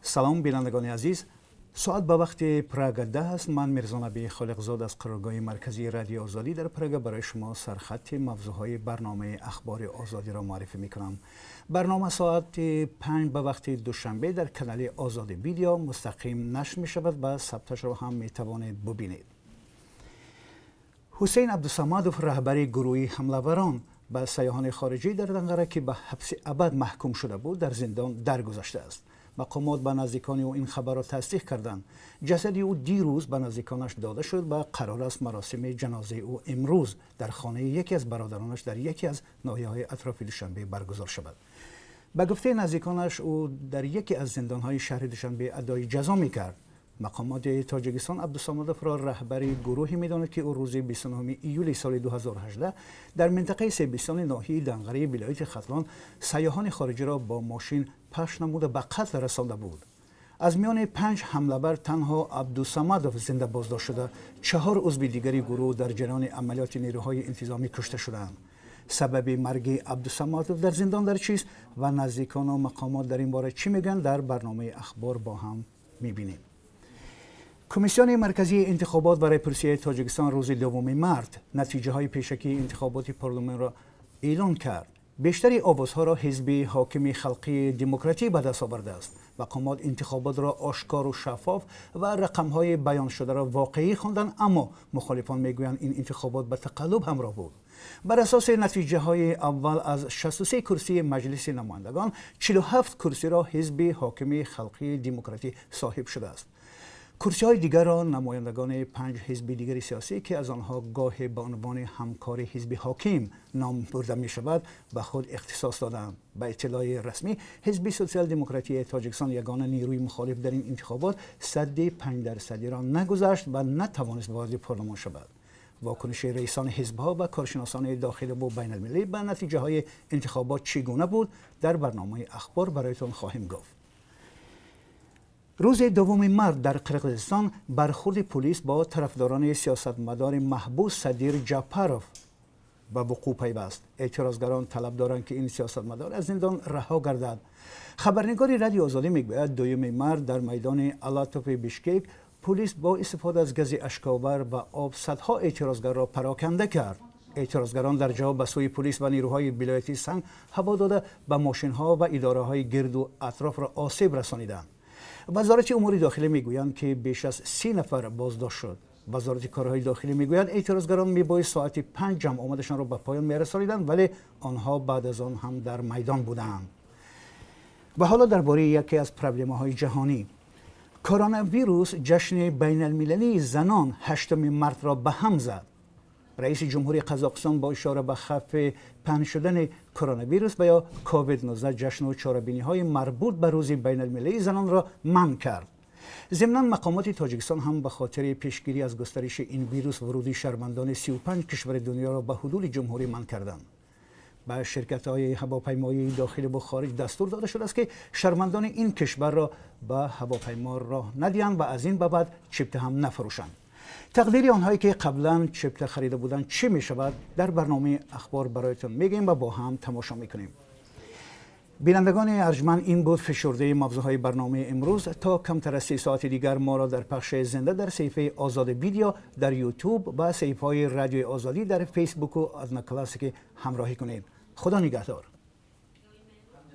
Салом, бинандагони азиз. Соат ба вақти Прага 10 аст. Ман Мирзонаби Холиқзод аз қароргоҳи марказии Радиои Озодӣ дар Прага барои шумо сархати мавзӯъҳои барномаи Ахбори Озодиро муаррифӣ мекунам. Барнома соати 5 ба вақти Душанбе дар канали Озодӣ Видео мустақим нашр мешавад ва сабташро ҳам метавонед бубинед. Ҳусейн Абдусамадов, раҳбари гурӯҳи ҳамлаварон ба сайёҳони хориҷӣ дар Данғара, ки ба ҳабси абад маҳкум шуда буд, дар зиндон даргузаштааст. Мақомот ба наздикони ӯ ин хабарро тасдиқ карданд. Ҷасади ӯ дирӯз ба наздиконаш дода шуд ва қарор аст маросими ҷанозаи ӯ имрӯз дар хонаи яке аз бародаронаш дар яке аз ноҳияҳои атрофи Душанбе баргузор шавад. Ба гуфтаи наздиконаш, ӯ дар яке аз зиндонҳои шаҳри Душанбе адои ҷазо мекард. Мақомоти Тоҷикистон Абдусамадовро раҳбари гурӯҳе медонад, ки ӯ рӯзи 29 июли соли 2018 дар минтақаи Себистони ноҳияи Данғараи вилояти Хатлон сайёҳони хориҷиро бо мошин пахш намуда ба қатл расонда буд. Аз миёни панҷ ҳамлавар танҳо Абдусамадов зинда боздошт шуда, чаҳор узви дигари гурӯҳ дар ҷараёни амалиёти нерӯҳои интизомӣ кушта шудаанд. Сабаби марги Абдусамадов дар зиндон дар чист ва наздикону мақомот дар ин бора чӣ мегӯянд, дар барномаи Ахбор бо ҳам мебинем. Комиссиони марказии интихобот ва райпурсии Тоҷикистон рӯзи 2 март натиҷаҳои пешакии интихоботи парлумонро эълон кард. Бештари овозҳоро ҳизби ҳокими Халқии Демократӣ ба даст овардааст. Мақомот интихоботро ошкору шаффоф ва рақамҳои баёншударо воқеӣ хонданд, аммо мухолифон мегӯянд, ин интихобот ба тақаллуб ҳамроҳ буд. Бар асоси натиҷаҳои аввал, аз 63 курсии Маҷлиси намояндагон 47 курсиро ҳизби ҳокими Халқии Демократӣ соҳиб шудааст. Курсиҳои дигарро намояндагони панҷ ҳизби дигари сиёсӣ, ки аз онҳо гоҳе ба унвони ҳамкори ҳизби ҳоким ном бурда мешавад, ба худ ихтисос доданд. Ба иттилои расмӣ, Ҳизби Сотсиал-демократии Тоҷикистон, ягона нерӯи мухолиф дар ин интихобот, садди 5 дарсадиро нагузашт ва натавонист вориди парлумон шавад. Вокуниши раисони ҳизбҳо ва коршиносони дохиливу байналмилалӣ ба натиҷаҳои интихобот чӣ гуна буд, дар барномаи Ахбор бароятон хоҳем гуфт. Рӯзи 2 март дар Қирғизистон бархурди пулис бо тарафдорони сиёсатмадори маҳбус Садир Ҷапаров ба вуқӯъ пайваст. Эътирозгарон талаб доранд, ки ин сиёсатмадор аз зиндон раҳо гардад. Хабарнигори Радио Озодӣ мегӯяд, 2 март дар майдони Алатови Бишкек пулис бо истифода аз гази ашковар ва об садҳо эътирозгарро пароканда кард. Эътирозгарон дар ҷавоб ба сӯи пулис ва нерӯҳои вилоятӣ санг ҳаво дода, ба мошинҳо ва идораҳои гирду атрофро осеб расониданд. Вазорати умури дохилӣ мегӯянд, ки беш аз 30 нафар боздошт шуд. Вазорати корҳои дохилӣ мегӯяд, эътирозгарон мебоист соати 5 ҷамъ омадашонро ба поён мерасониданд, вале онҳо баъд аз он ҳам дар майдон буданд. Ва ҳоло дар бораи яке аз проблемаҳои ҷаҳонӣ. Коронавирус ҷашни байналмилалии занон 8 мартро ба ҳам зад. Раиси ҷумҳури Қазоқистон бо ишора ба хавфи паҳн шудани коронавирус ва ё COVID-19 ҷашну чорабиниҳои марбут ба рӯзи байналмилалии занонро манъ кард. Зимнан, мақомоти Тоҷикистон ҳам ба хотири пешгирӣ аз густариши ин вирус вуруди шаҳрвандони 35 кишвари дунёро ба ҳудуди ҷумҳурӣ манъ карданд. Ба ширкатҳои ҳавопаймоии дохиливу хориҷ дастур дода шудааст, ки шаҳрвандони ин кишварро ба ҳавопаймо роҳ надиҳанд ва аз ин ба баъд чипта ҳам нафурӯшанд. Тақдири онҳое, ки қаблан чипта харида буданд, чӣ мешавад, дар барномаи Ахбор бароятон мегӯем ва бо ҳам тамошо мекунем. Бинандагони арҷманд, ин буд фишурдаи мавзӯъҳои барномаи имрӯз. То камтар аз 3 соати дигар моро дар пахши зинда дар саҳифаи Озоди Видео дар Ютуб ва саҳифаҳои Радиои Озодӣ дар Фейсбуку Одноклассники ҳамроҳӣ кунед. Худо нигаҳдор.